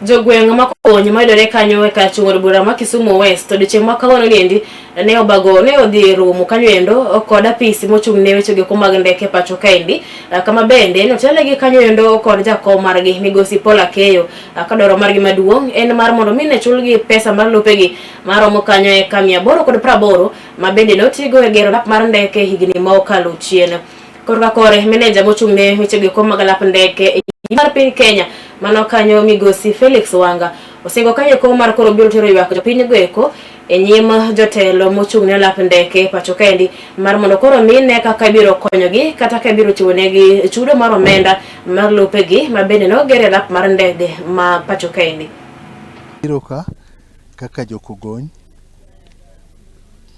Jogweng' ma Kogony mayudore kanyo e kar chung' od bura ma Kisumu West odiochieng' ma kawuono niendi ne obago ne odhi romo kanyo endo kod apisi mochung' ne weche goeko mag ndeke e pacho kaendi, kama bende notelnegi kanyo endo kod jakom margi migosi Paul Akeyo, ka dwaro margi maduong' en mar mondo mi ne chulgi pesa mar lopegi maromo kanyo eka 880 ma bende notigo e gero lap mar ndeke higni ma okalo chien. Korka kore, meneja mochung' ne weche goeko mag lap ndeke mar piny Kenya mano kanyo migosi Felix Wanga osingo kanyo eko mar koro biro tero ywak jopiny goeko e nyim jotelo mochung' ne lap ndeke pacho kaendi mar mondo koro mine kaka ibiro konyogi kata ka ibiro chiwo negi chudo mar omenda mar lopegi ma bende noger e lap mar ndege ma pacho kaendi. Biro ka kaka jokogony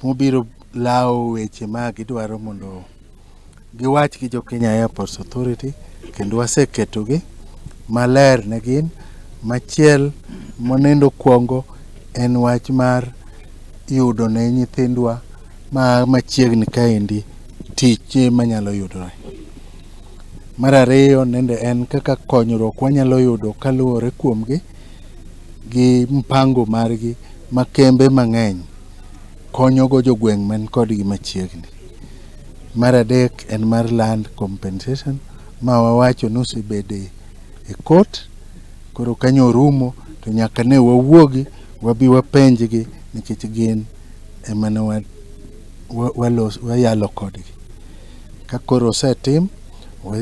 mobiro lawo weche ma gidwaro mondo giwach gi jo Kenya Airports Authority kendo waseketogi maler ne gin. Machiel monendo kwongo en wach mar yudo ne nyithindwa ma machiegni kaendi tich manyalo yudore. Mar ariyo nende en kaka konyruok wanyalo yudo kaluwore kuomgi gi mpango margi ma kembe mang'eny konyogo jogweng' man kodgi machiegni. Mar adek en mar land compensation ma wawacho ni osebede e court, koro kanyo orumo to nyaka ne wawuogi wabi wapenjgi nikech gin ema ne wayalo kodgi. Ka koro osetim,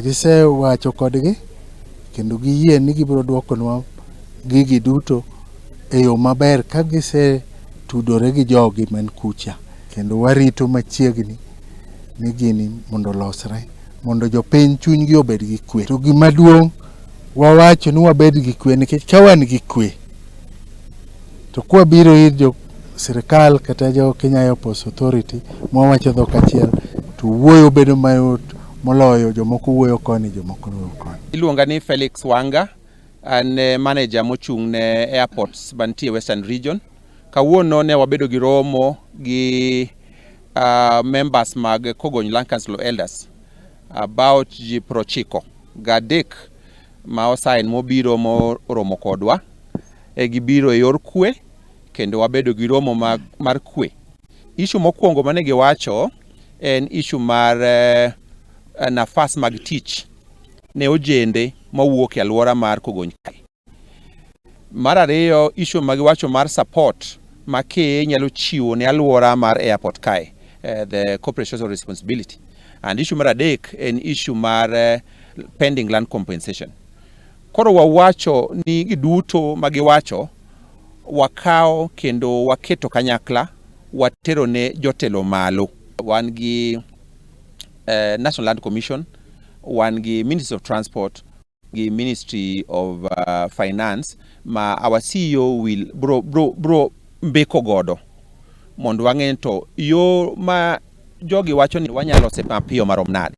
gisewacho kodgi kendo giyie ni gibiro duokonwa gigi duto e yo maber ka gisetudore gi jogi man kucha kendo warito machiegni ni gini mondo olosre mondo jopiny chunygi obed gi kwe. To gima duong' wawacho ni wabed gi kwe nikech ka wan gi kwe to kwabiro ir jo sirikal kata jo Kenya Airports Authority mwawacho dhok achiel to wuoyo bedo mayot moloyo jomoko wuoyo koni jomoko wuoyo koni. Iluonga ni Felix Wanga, an manager mochung' ne airports mantie Western Region. Kawuono ne wabedo gi romo gi members mag Kogony Land Council of Elders about ji 93 ma osign mobiro moromo kodwa. E gibiro e yor kwe kendo wabedo gi romo mar kwe. Issue mokwongo mane giwacho en issue mar nafas mag tich ne ojende mawuok e alwora mar Kogony kae. Mar ariyo, issue ma giwacho mar support ma KAA nyalo chiwo ne alwora mar airport kae, the corporate social responsibility. And issue mar adek en issue mar pending land compensation. Koro wawacho ni giduto ma giwacho wakawo kendo waketo kanyakla watero ne jotelo malo. Wan gi National Land Commission, wan gi Ministry of Transport, gi Ministry of Finance ma our CEO will bro, bro, bro mbeko godo mondo wang'e to yo ma jogi wacho ni wanyalo lose mapiyo marom nade.